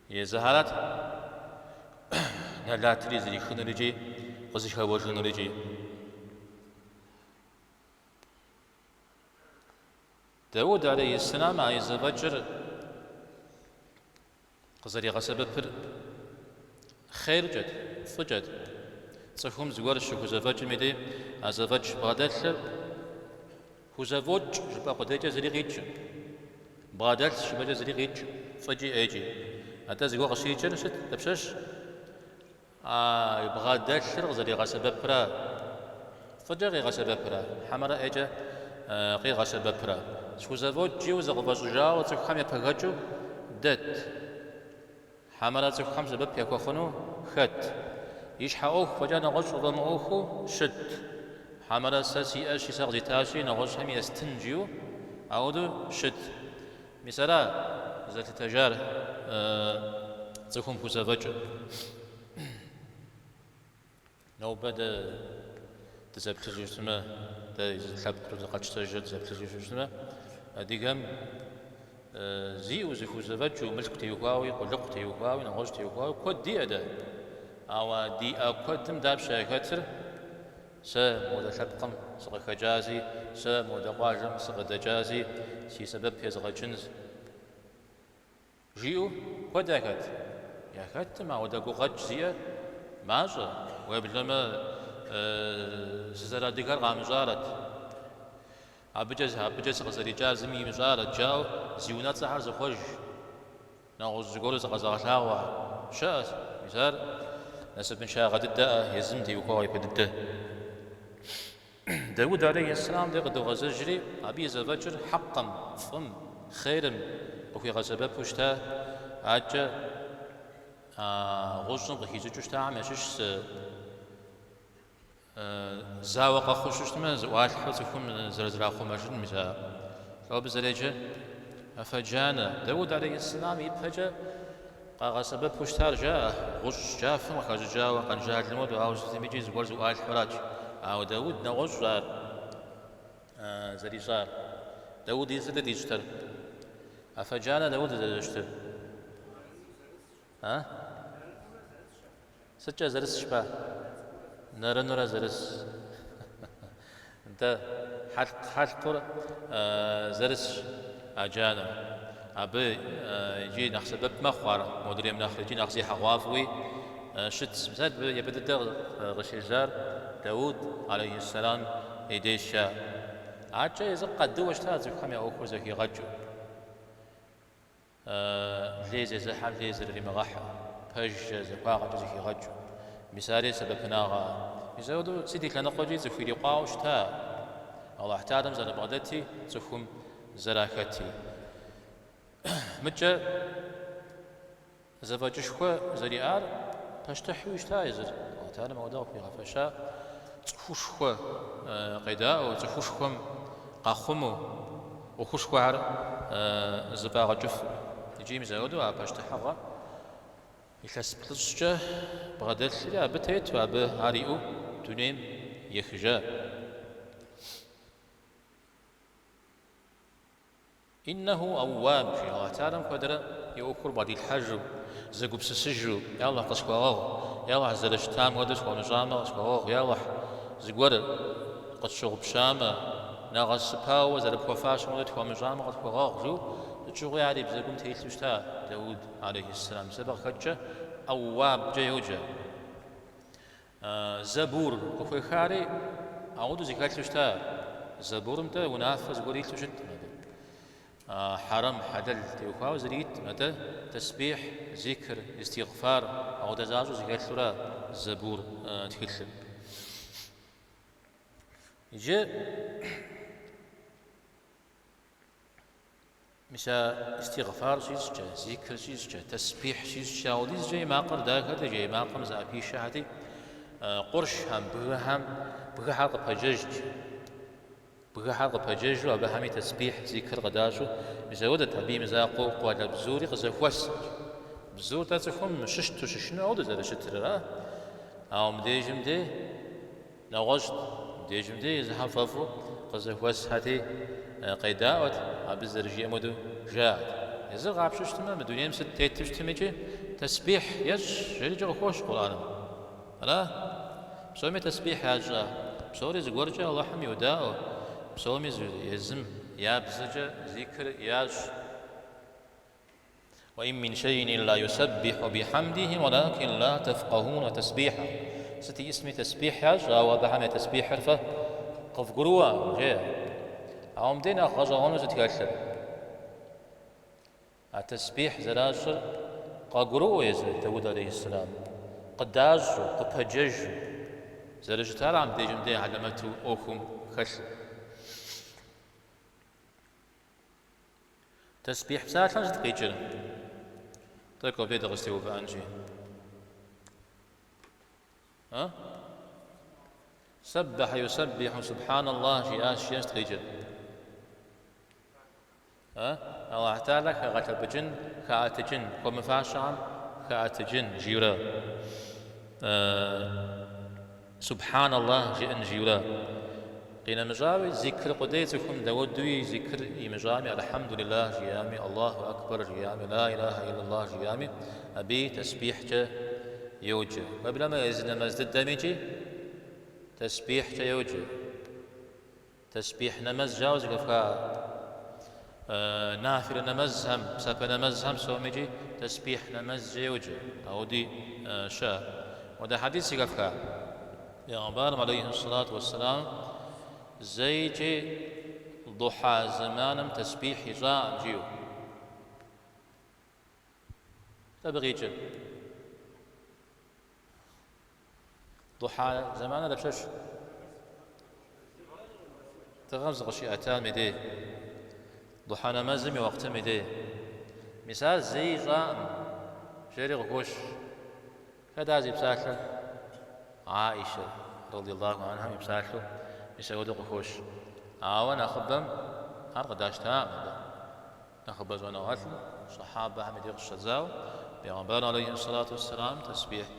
Езыхьэрат нэлатри зрихынур икӏи къызыхэуэжынур икӏи. Дауд алейхьэссэлам а и зэфӏэкӏыр къызэригъэсэбэпыр хъеркӏэт, фӏыкӏэт. Цӏыхум зыгуэр щыхузэфӏэкӏым и дей а зэфӏэкӏ бгъэдэлъыр хузэфӏокӏ жыпӏэ къудейкӏэ зыри къикӏым, бгъэдэлъ жыпӏэкӏэ зыри къикӏым, фӏыкӏи ӏейкӏи. Атӏэ зыгуэр къыщикӏыр сыт, дапщэщ? А бгъэдэлъыр къызэригъэсэбэпрэ, фӏыкӏэ къигъэсэбэпрэ, хьэмэрэ ӏейкӏэ къигъэсэбэпрэ? Схузэфӏокӏ жиӏэу зыкъыфӏэщӏыжауэ цӏыхухэм епэгэкӏыу дэт, хьэмэрэ цӏыхухэм сэбэп яхуэхъуну хэт? И щхьэ ӏуэху фӏэкӏа нэгъуэщӏ къыфӏэмыӏуэхуу щыт, хьэмэрэ сэ сиӏэщи, сэ къызитащи, нэгъуэщӏхэми естын жиӏэу ауэдэу щыт. Мис ара зэлъытэжар цӏыхум хузэфӏэкӏыр. Нобэ дэ дызэплъыжу щытмэ, дэ лъэпкъыр зыкъэтщтэжрэ дызэплъыжу щытмэ, адыгэм зиӏэу зыхузэфӏэкӏыу, мылъку теухуауи, къулыкъу теухуауи, нэгъуэщӏ теухуауи куэд диӏэ дэ. Ауэ диӏэ куэдым дапщэ яхэтыр? Сэ модэ лъэпкъым сыкъыхэкӏаси, сэ модэ къуажэм сыкъыдэкӏаси, си сэбэп езгъэкӏынщ, жиӏэу куэд яхэт? Яхэттым, ауэдэ гукъэкӏ зиӏэ мащӏэ, уеблэмэ сызэрыадыгэр къамыщӏарэт, абыкӏэ абыкӏэ сыкъызэрикӏар зыми имыщӏарэт, жаӏэу зи унэцӏэхэр зыхъуэж. Нэгъуэщӏ зыгуэру зыкъэзыгъэлъагъуэ щыӏэщ. Мис ар насыпыншагъэ дыдэӏэ езым теухуауэ япэ дыдэ. Дауд алейхьэссэлам дэ къыдогъэзэжри, абы и зэфӏэкӏыр хьэкъым, фӏым, хъерым къыхуигъэсэбэпу щыта, адэкӏэ а гъущӏым къыхищӏыкӏыу щытахэм ящыщ зы Зауэ къэхъуу щытмэ, зыӏуалъхьэу цӏыхум зэрызрахъумэжын, мис а лӏо абы зэреджэр афэ джанэ. Дауд алейхьэссэлам и пэкӏэ къагъэсэбэпу щытар жаӏэ, гъущӏ джафэм къыхэщӏыкӏауэ къэнжалым хуэдэу, ауэ сытми икӏи зыгуэр зыӏуалъхьэурат. Ауэ Дауд нэгъуэщӏ ар зэрищӏар. Дауд и сытыт ищӏтэр? Афэ джанэ дауд зэрыщытыр? А? Сыткӏэ зэрыс жыпӏа? Нэрынурэ зэрыс. Нтӏэ, хьэлъкъ хьэлъкъыурэ зэрысщ а джанэр. Абы икӏи нэхъ сэбэп мэхъу ар модрейм нэхъ икӏи нэхъ зехьэгъуафӏэуи щытщ. Мис абы япэ дыдэ къыщежьар Дауд алейхьэссэлам и деж жаӏэ. Адэкӏэ езыр къадыуэ щыта цӏыхухэм я ӏуэхур зэхигъэкӏыу. Лей зезыхьэм лей зэрыримыгъэхьу, пэжкӏэ, захуагъэкӏэ зэхигъэкӏыу. Мис ари сэбэпынагъэ. Мис апхуэдэу сыт и лъэныкъуэкӏи цӏыху ирикъуауэ щыта, Алыхь Тэхьэлам зэрыбгъэдэти, цӏыхум зэрахэти. Мыкӏэ зэфӏэкӏышхуэ зэриӏар пащтыхьуи щыта езыр. Алыхь Тэхьэлам ауэдэ къыхуигъэфэща цӏыхушхуэ къедаӏуэу, цӏыхушхуэм къахъумэу, ӏуэхушхуэхэр зэфӏагъэкӏыфу. Икӏи мис апхуэдэу а пащтыхьыгъэ илъэс плӏыщӏкӏэ бгъэдэлъри, абы тету, абы ар иӏэу дунейм ехыжа. Иннэху аууаб, жи Алыхь Тэхьэлам куэдрэ и ӏуэхур бгъэдилъхьэжу, зэгупсысыжу, Я Алыхь, къысхуэгъэгъу, Я Алыхь, зэрыщытам хуэдэу схуэмыщӏамэ, къысхуэгъэгъу, Я Алыхь, зыгуэр къытщыгъупщамэ, нэгъэсыпауэ зэрыпхуэфащэм хуэдэу тхуэмыщӏамэ, къытхуэгъэгъу, жиӏэу сыт щыгъуи ар и бзэгум телъу щыта Дауд алейхьиссэлам. Мис абы къыхэкӏкӏэ Аууабкӏэ йоджэ. Зэбур къыхуехари ауэдэу зэхэлъу щыта. Зэбурым-тӏэ унафэ зыгуэр илъу щыткъым абы. Хьэрэм, хьэлэл теухуауэ зыри иткъым, атӏэ тэсбихь, зикр, истигъфар ауэдэ защӏэу зэхэлъура Зэбур тхылъыр. Иджы Мис а истигъфар щищӏкӏэ, зикр щищӏкӏэ, тэсбихь щищӏкӏэ, ауэдизкӏэ и макъыр дахэти, и макъым зыӏэпишэхьэти, къуршхэм, бгыхэм, бгыхэр къыпэджэжт. Бгыхэр къыпэджэжу, абыхэми тэсбихь, зикр къыдащӏу, мис ауэдэт абы и мызакъуэу къуалэбзури къызэхуэст. Бзур-тӏэ цӏыхум щыщту, щышынэу ауэдэу зэрыщытыр, ара? Ауэ мыбдежым дей Нэгъуэщӏт, мыбдежым дей езыхэм фӏэфӏу къызэхуэсхьэти, къедаӏуэт, абы зэрыжиӏэм хуэдэу жаӏэт. Езыр къапщтэу щытмэ, мы дунейм сыт тету щытмикӏи, тэсбихь ещӏ, жерикӏэ къыхощ Къурӏэным. Ара? Псоми тэсбихь ящӏа? Псори зыгуэркӏэ Алыхьым йодаӏуэ, псоми езым я бзэкӏэ зикр ящӏ. Уаин мин шейин илла юсэббиху бихьэмдихи уэлакин ла тэфкъэхунэ тэсбихьэхум. Сыт иӏысми тэсбихь ящӏ, ауэ абыхэм я тэсбихьыр фэ къывгурыӏуэкъым, жеӏэ. Ауэ мыбдеж нэхъ гъэщӏэгъуэну сыт хэлъыр? А тэсбихь зэращӏыр къагурыӏуэу езы Дауд алейхьиссэлам, къыдащӏу, къыпэджэжу зэрыщытар мыбдежым дей хьэлэмэту ӏуэхум хэлъыр. Тэсбихь псалъэм сыт къикӏыр? Тӏэкӏу абдей дыкъызэтеувыӏэнщи. А? Сэббэхьэ юсэббихьу субхьаналлах жиӏащ, жиӏэм сыт къикӏыр? А? Аллахь Тэхьэлэ хэгъэлъэпӏыкӏын, хэӏэтыкӏын, хуэмыфащэхэм хэӏэтыкӏын, жиӏэурэ. Субхьаналлах жиӏэн жиӏэурэ. Къинэмыщӏауи, зикр къудей цӏыхум дауэдуи зикр имыщӏами, Алхьэмдулиллах жиӏами, Аллаху акбар жиӏами, Ла илахьа иллаллах жиӏами, абыи тэсбихькӏэ йоджэ. Уеблэмэ езы нэмэз дыдэмикӏи тэсбихькӏэ йоджэ. Тэсбихь нэмэз жаӏэу зэхэфха нафилэ нэмэзхэм, псапэ нэмэзхэм псомикӏи тэсбихь нэмэзкӏэ йоджэ, ауэди щыӏэ. Уэдэ хьэдис зэхэфха? Пегъымбарым алейхи сэлату уэсселам зэикӏи духьа зэманым тэсбихь ищӏакъым жиӏэу. Сыт абы къикӏыр? Духьа зэманыр дапщэщ? Дыгъэм зыкъыщиӏэтам и дей. Духьа нэмэзым и уахътым и дей. Мис ар зэи ищӏакъым, жери къыхощ. Хэт ар зи псалъэр? Аишэ, радиаллаху анхьам и псалъэу мис апхуэдэу къыхощ. Ауэ нэхъыбэм ар къыдащтакъым абы. Нэхъыбэ щӏэныгъэлӏым, щэхьабэхэм и дей къыщыщӏэдзауэ, Пегъымбар алейхи сэлату уэсселам тэсбихь,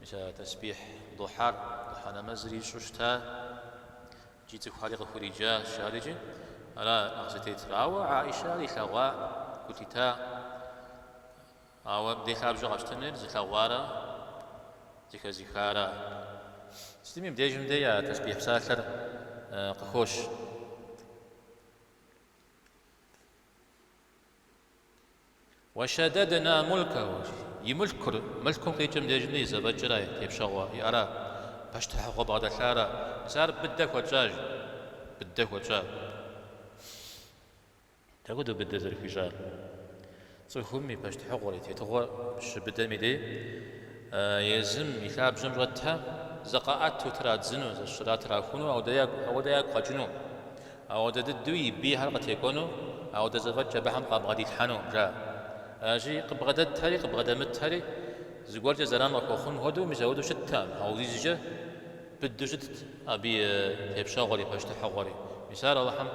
мис а тэсбихь духьар, духьа нэмэзыр ищӏу щыта, икӏи цӏыхухэри къыхуриджащ ар икӏи ара нэхъ зытетыр. Ауэ Аишэ ар илъэгъуа, гу лъита, ауэ мыбдей лъабжьэ къэщтэныр зылъэгъуара, зэхэзыхара. Сытми мыбдежым дей а тэсбихь псалъэр къыхощ. Уэшэдэдна мулкэху, и мылъкур, мылъкум къикӏым дежым и зэфӏэкӏыра, тепщэгъуэ иӏэра, пащтыхьыгъуэ бгъэдэлъара, мис ар быдэ хуэтщӏащ, быдэ хуэтщӏа. Дапхуэдэу быдэ зэрыхуищӏар? Цӏыхум и пащтыхьыгъуэр, и тетыгъуэр щыбыдэм и дей езым и лъабжьэм щӏэтхэр зыкъаӏэту традзыну, зыщратрахуну, ауэдэ ягу къэкӏыну. Ауэдэ дыдэуи и бийхэр къытекӏуэну, ауэдэ зэфӏэкӏ абыхэм къабгъэдилъхьэну, жаӏэ. Аращи, къыбгъэдэтхэри къыбгъэдэмытхэри зыгуэркӏэ зэран къыхуэхъун хуэдэу, мис ауэдэу щыттэкъым. Ауэдизкӏэ быдэу щытт абы и тепщэгъуэри, пащтыхьыгъуэри. Мис ар Алыхьым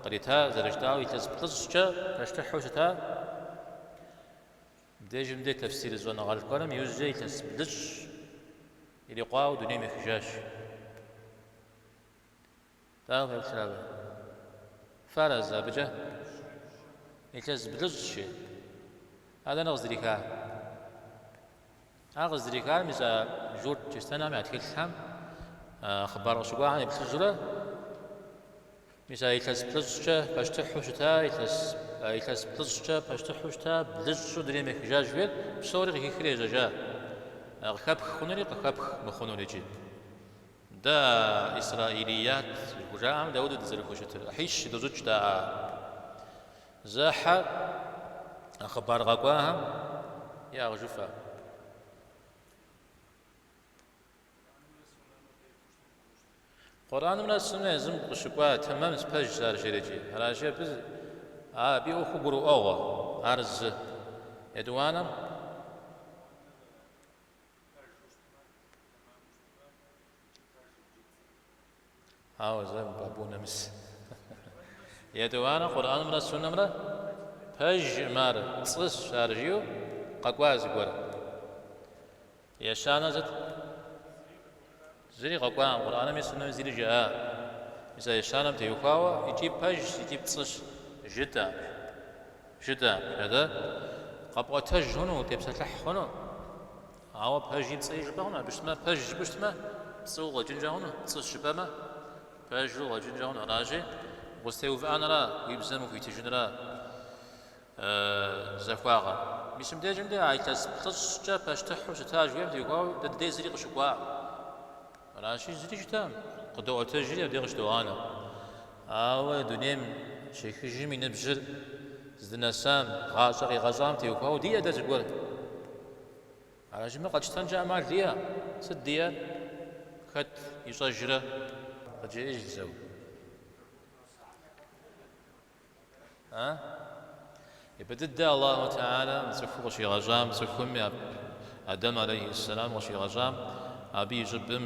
кърита, зэрыжытӏауэ, илъэс плӏыщӏкӏэ пащтыхьу щыта. Мыбдежым дей тэфсир щӏэныгъэлӏ гуэрым иужькӏэ илъэс блыщӏ ирикъуауэ дунейм ехыжащ. Дауэ феплърэ абы? Фыарэзы абыкӏэ? Илъэс блыщӏщ жи. Ар дэнэ къыздрихар? Ар къыздрихар мис а журт чристэнхэм я тхылъхэм хъыбар къыщыкӏуахэм еплъыжурэ, мис а илъэс плӏыщӏкӏэ пащтыхьу щыта, илъэс а илъэс плӏыщӏкӏэ пащтыхьу щыта, блыщӏу дунейм ехыжащ жиӏэр, псори къыхихри ежьэжа. Къыхэпх хъунури къыхэпх мыхъунур икӏи. Дэ а исраилият жыхужаӏэм дауэдэу дызэрыхущытыр? ӏыхьищ идощӏыкӏ дэ а зы ӏыхьэ а хъыбар къэкӏуахэм иӏэ къыжыфӏэ. Къурӏэнымрэ суннэ езым къыщыкӏуа тэмэмщ, пэжщ ар жерикӏи. Аращи, абы абы и ӏуэху гурыӏуэгъуэ, ар зы. Етӏуанэм. Ауэ зэ абы унэмыс. Етӏуанэ Къурӏэнымрэ суннэмрэ пэжкъым ар, пцӏыщ ар жиӏэу къэкӏуа зыгуэр. Ещанэр сыт? Зыри къэкӏуакъым, Къурӏэнми суннэми зыри жаӏа. Мис а ещанэм теухуауэ икӏи пэжщ, икӏи пцӏыщ жытӏэ. Жытӏэ, атӏэ къэпӏуэтэж хъуну, утепсэлъыхь хъуну. Ауэ пэжи пцӏыи жыпӏэ хъуну, абы щытмэ, пэж жыпӏэу щытмэ, пцӏыуэ къыщӏэкӏынкӏэ хъуну, пцӏыщ жыпӏэмэ, пэжу къыщӏэкӏынкӏэ хъуну. Аращи, укъызэтеувыӏэнра, уи бзэм ухуитыжынра захуагъэр. Мис мыбдежым де а илъэс плӏыщӏкӏэ пащтыхьу щыта жыхуиӏэм теухуауэ дэ дыдей зыри къыщыкӏуакъым. Аращи, зыри щытакъым, къыдоӏуэтэжри абдей къыщыдогъанэ. Ауэ дунейм щехыжым и ныбжьыр здынэсам, гъащӏэ къигъэщӏам теухуауэ диӏэ дэ зыгуэр. Аращи, мыр къэтщтэнкӏэ ӏэмал диӏэ. Сыт диӏэр? Хэт ищӏэжрэ? Къыджеӏэж зэу. А? Япэ дыдэ Аллаху Тэхьэлам цӏыху къыщигъэщӏам, цӏыхум я Адэм алейхьиссэлам къыщигъэщӏам, абы и щӏыбым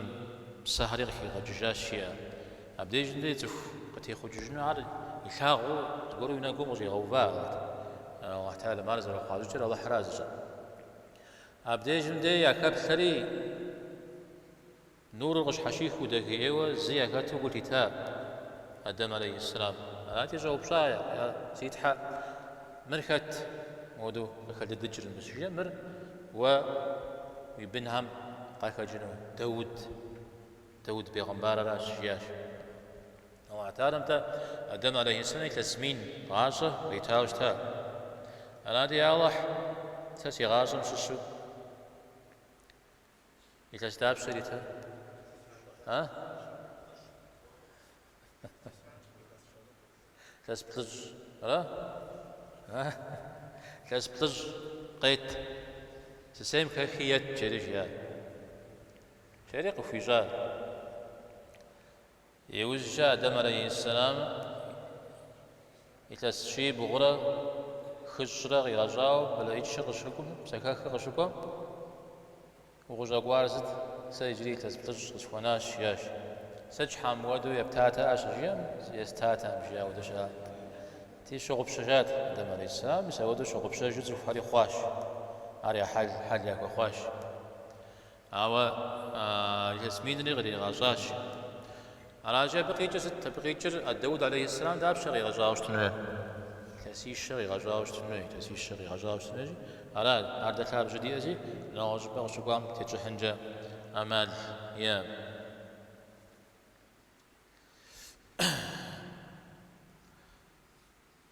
псэхэри къыхигъэкӏыжащ, жиӏэ. Абдежым дей цӏыху къытехъукӏыжыну ар илъагъуу зыгуэру и нэгум къыщӏигъэува Аллаху Тэхьэлам ар зэрыхъуа щӏыкӏэр Алыхьра зыщӏэр. Абдежым дей яхэплъэри, Нурыр къыщхьэщихыу дахэӏейуэ зы яхэту гу лъита Адэм алейхьиссэлам. Арати, щӏэупщӏа, Я си Тхьэ, мыр хэт? Мыуэду къыхэлыдыкӏыр мыбы щыжиӏэм, мыр уэ уи бынхэм къахэкӏыну Дауд, Дауд бегъымбарыращ, жиӏащ. Аллахь Тэхьэлам-тӏэ Адэм алейхьиссэлам илъэс мин гъащӏэ къритауэ щыта. Арати, Я Аллахь, сэ си гъащӏэм щыщу Илъэс дапщэ ирита? А? Илъэс плӏыщӏ. Ара? А? Илъэс плӏыщӏ къет. Сысейм хэхи ет, жери жиӏа. Жери къыхуищӏа. Иужькӏэ Адэм алейхьиссэлам илъэс щибгъурэ хыщӏрэ къигъэщӏауэ мэлэӏичыр къыщыкӏуэм, псэхэхыр къыщыкӏуэм, Укъыщӏэкӏуар сыт? Сэ иджыри илъэс плӏыщӏ къысхуэнащ, жиӏащ. Сыт щхьа мыуэду ептатэӏэ щыжиӏэм, естатэкъым, жиӏа хуэдэ щыӏа. Ти щыгъупщэжат Адэм алейхьиссэлам, мис ауэдэу щыгъупщэжу цӏыхухэри хъуащ. Ар я хьэл, хьэл яхуэхъуащ. Ауэ илъэс минри къригъэщӏащ. Аращи, абы къикӏыр сыт? Абы къикӏыр а Дауд алейхьиссэлам дапщэ къигъэщӏауэ щытын хуей? Илъэсищэ къигъэщӏауэ щытын хуей, илъэсищэ къигъэщӏауэ щытын хуейщи, ара, ар дэ лъабжьэ диӏэщи, нэгъуэщӏ щӏыпӏэ къыщыкӏуам тетщӏыхьынкӏэ ӏэмал иӏэ.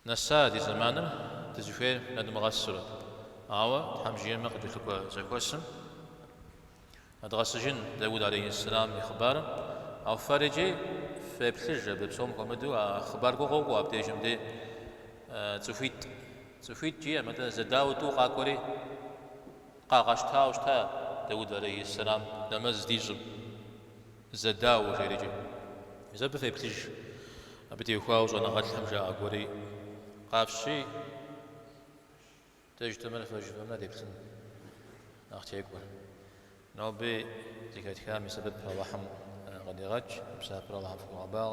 Нэса ди зэманыр дызыхуейр нэдмыгъэсурэ. Ауэ Тхьэм жиӏэмэ къыкӏэлъыкӏуэ зэхуэсым нэдгъэсыжын Дауд алейхьиссэлам и хъыбарым. Ауэ фэр икӏи феплъыж абы псом хуэмыдэу а хъыбар гуэр къокӏуэ абдежым дей цӏыхуитӏ. Цӏыхуитӏ жиӏэм, атӏэ зэдауэ тӏу къакӏуэри къагъэщтауэ щыта Дауд алейхьиссэлам нэмэз здищӏым. Зэдауэ жерикӏи. Мис абы феплъыж. Абы теухуауэ щӏэныгъэлӏхэм жаӏа гуэри къафщи, дэ жытӏэмрэ фэ жыфӏэмрэ деплъын нэхъ текӏуэр. Ноби зэхэтхам и сэбэп Алыхьым къыдигъэкӏ, и псапэр Алыхьым фхуигъэбагъуэ.